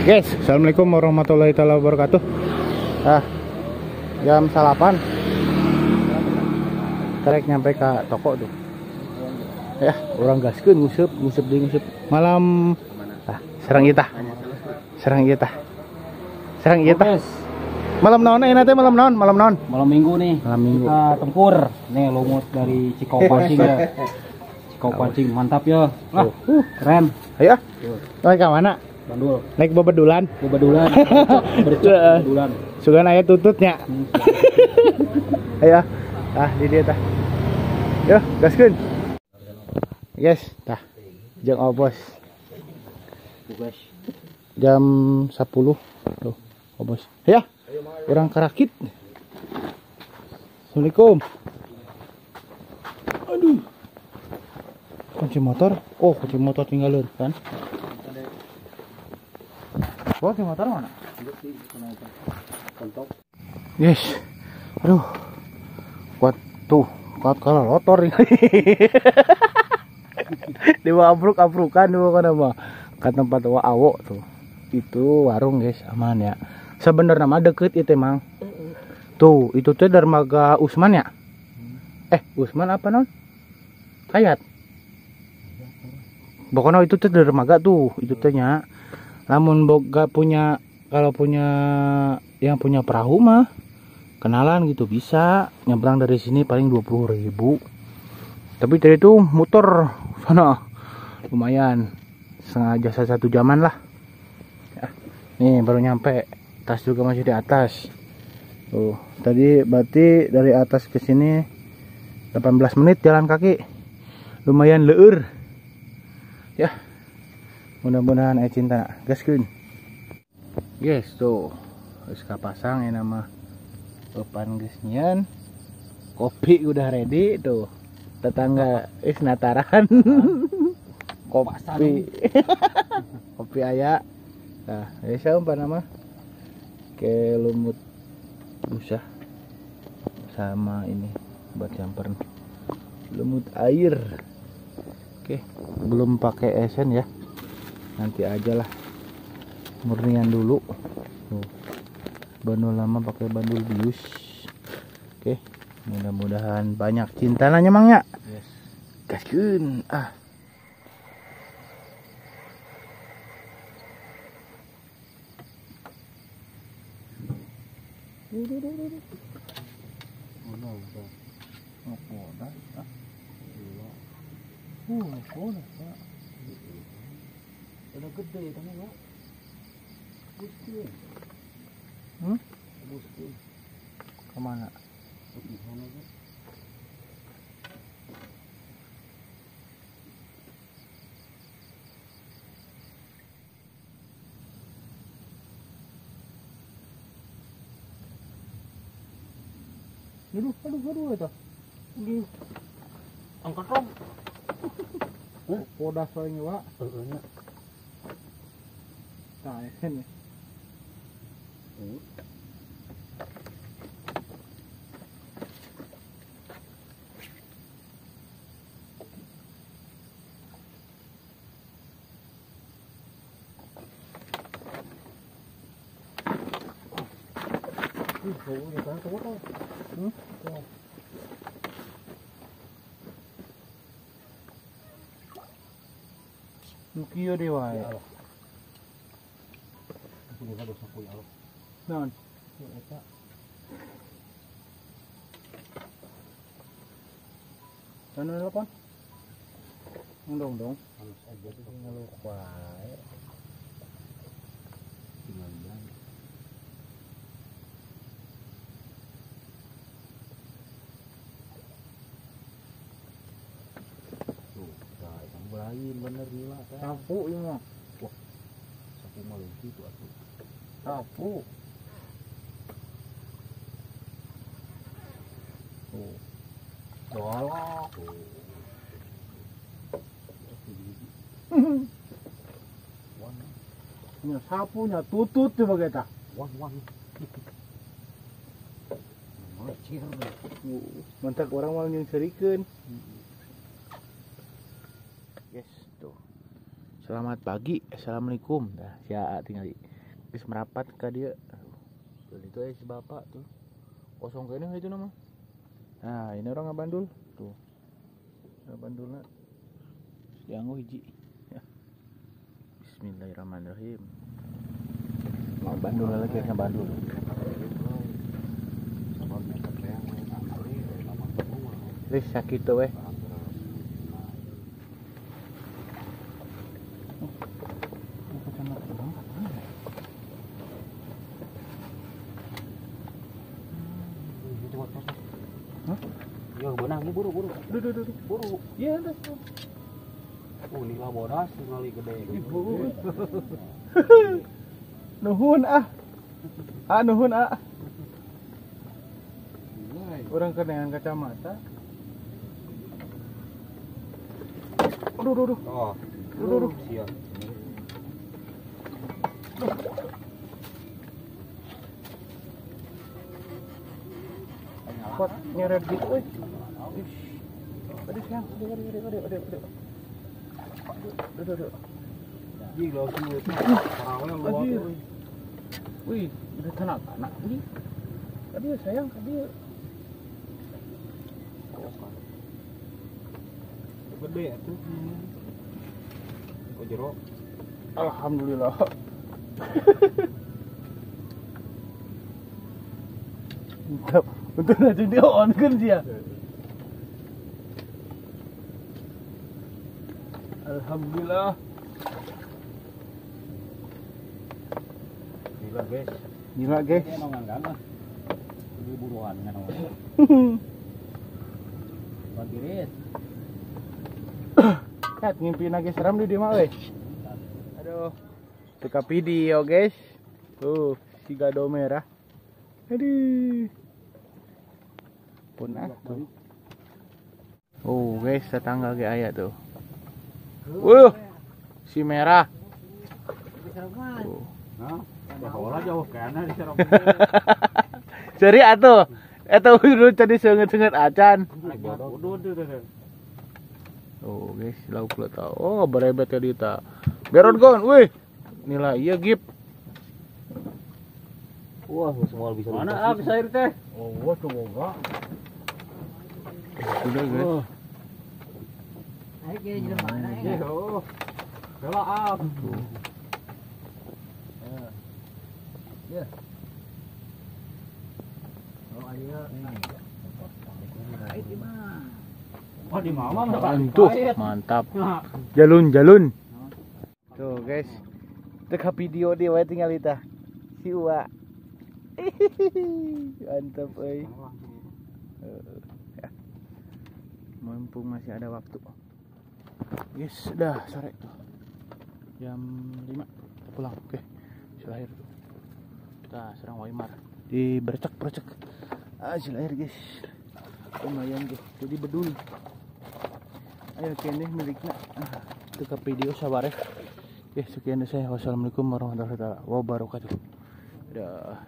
Guys, assalamualaikum warahmatullahi taala wabarakatuh. Jam 8 karek nyampe ke toko tuh. Ya, orang gaskeun nguseup, nguseup deui nguseup. Malam serang ieu tah. Serang ieu tah. Serang ieu tah. Malam naon ayeuna teh, malam naon? Malam naon? Malam Minggu nih. Malam Minggu. Kita tempur. Nih lumut dari Cikau Pancing ya. Cikau Pancing mantap ya. Wah, keren. Ayo. Naik ka mana? Bandul. Naik bebedulan. Bebedulan. Bercok bebedulan. Sugan aya tututnya. Ayo. Tah di dieu tah. Yo, gaskeun. Guys, tah. Jeung obos. Jam 10 tuh, obos. Ayo. Urang karakit. Assalamualaikum. Aduh. Kunci motor. Oh, kunci motor tinggalin kan. Bawa kunci motor mana? Yes. Aduh. Kuat tuh, kuat kalau rotor ini. Di abruk-abrukan bukan apa. Ke tempat wa awo tuh. Itu warung guys, aman ya. Sebenarnya mah deket itu emang. Tuh, itu tuh dermaga Usman ya? Usman apa non? Kayat. Pokoknya itu tuh dermaga tuh, itu tuh nya. Lamun boga punya, kalau punya yang punya perahu mah kenalan gitu bisa nyebrang dari sini paling 20.000. Tapi tadi tuh muter sana lumayan, setengah jasa 1 jaman lah. Ya, nih baru nyampe, tas juga masih di atas. Tuh, tadi berarti dari atas ke sini 18 menit jalan kaki. Lumayan leur. Ya. Mudah-mudahan aya cinta. Gaskeun. Guys, tuh. Geus kapasang ya nama eupan geus nyian. Kopi udah ready tuh. Tetangga is nataran. Kopi. Kopi aya. Nah, geus umpan nama ke lumut usah sama ini buat camper lumut air. Oke, belum pakai esen ya, nanti aja lah, murnian dulu. Tuh, bandul lama pakai bandul bius. Oke, mudah-mudahan banyak cinta nanya mangnya. Yes. Gaskeun ah. Udah gede itu mah. Kemana? Aduh, aduh, aduh itu. Aduh. Angkat dong. Kodas soalnya, Wak. Heeh. Nah, ini. Kieu deui wae. Naon? Eta. Anu telepon? Dong dong. Halus aja tuh ngeluh wae. Tinggal bilang. Tuh, dah lain bener gila kan. Sapu ieu mah. Wah. Sapu mah leutik tuh atuh. Sapu. Tuh. Dolok. Nya sapunya tutut coba kita. Wang wang. Mecir. Mantak orang mau nyungserikeun. Yes, tuh. Selamat pagi, assalamualaikum. Dah si Aa tinggal geus merapat ka dieu. Tuh itu si bapak tuh. Kosong kene itu nama. Nah, ini orang ngabandul tuh. Ngabandulna dianggo hiji. Ya. Bismillahirrahmanirrahim. Ngabandul lagi ngabandul. Wis sakitu weh. Ya benang ini buru. Duh. Buru. Iya, udah. Lila bodas ngali gede. Nuhun ah. Ah nuhun ah. Orang kena kacamata. Aduh. Oh. Aduh. Siap. Kuat nyeret gitu euy. Aduh sayang, aduh. Aduh. Gila sih. Aduh. Wih, udah tanah-tanah ini. Aduh sayang, aduh. Gede atuh. Kok jero. Alhamdulillah. Mantap. Untuk aja dia on kan dia. Alhamdulillah. Gila guys. Gila guys. Ini buruan kan. Bantiris. Kat ngimpi lagi seram di dia mah euy. Aduh. Teka video guys. Tuh, si gado merah. Aduh. Pun ah tuh. Oh guys, tetangga ge aya tuh. Wuh, si merah. Hah? Bahola jauh kana diserang. Seri atuh. Eta dulu tadi seungeut-seungeut acan. Oh guys, lauk lo tau. Oh, berebet ya dita. Beron gon, wih. Nilai iya gip. Wah, semua bisa. Mana ah bisa air teh? Oh, wah tuh boga. Sudah guys. Ayo ke jelema mana ya? Oh. Bela ah. Ya. Oh, ayo. Kait di mana? Oh, di mama tuh, mantap. Jalun-jalun. Tuh, guys. Teka video dia wae tinggal kita. Si Uwa. Mantap euy. Ya. Mumpung masih ada waktu. Guys, udah sore tuh. Jam 5 kita pulang. Oke. Silahir tuh. Kita serang Waimar. Di bercek-bercek. Ah, silahir guys. Lumayan guys. Jadi bedul. Ayo kene miliknya. Itu ke video sabar ya. Oke, sekian dari saya. Wassalamualaikum warahmatullahi wabarakatuh. Dadah.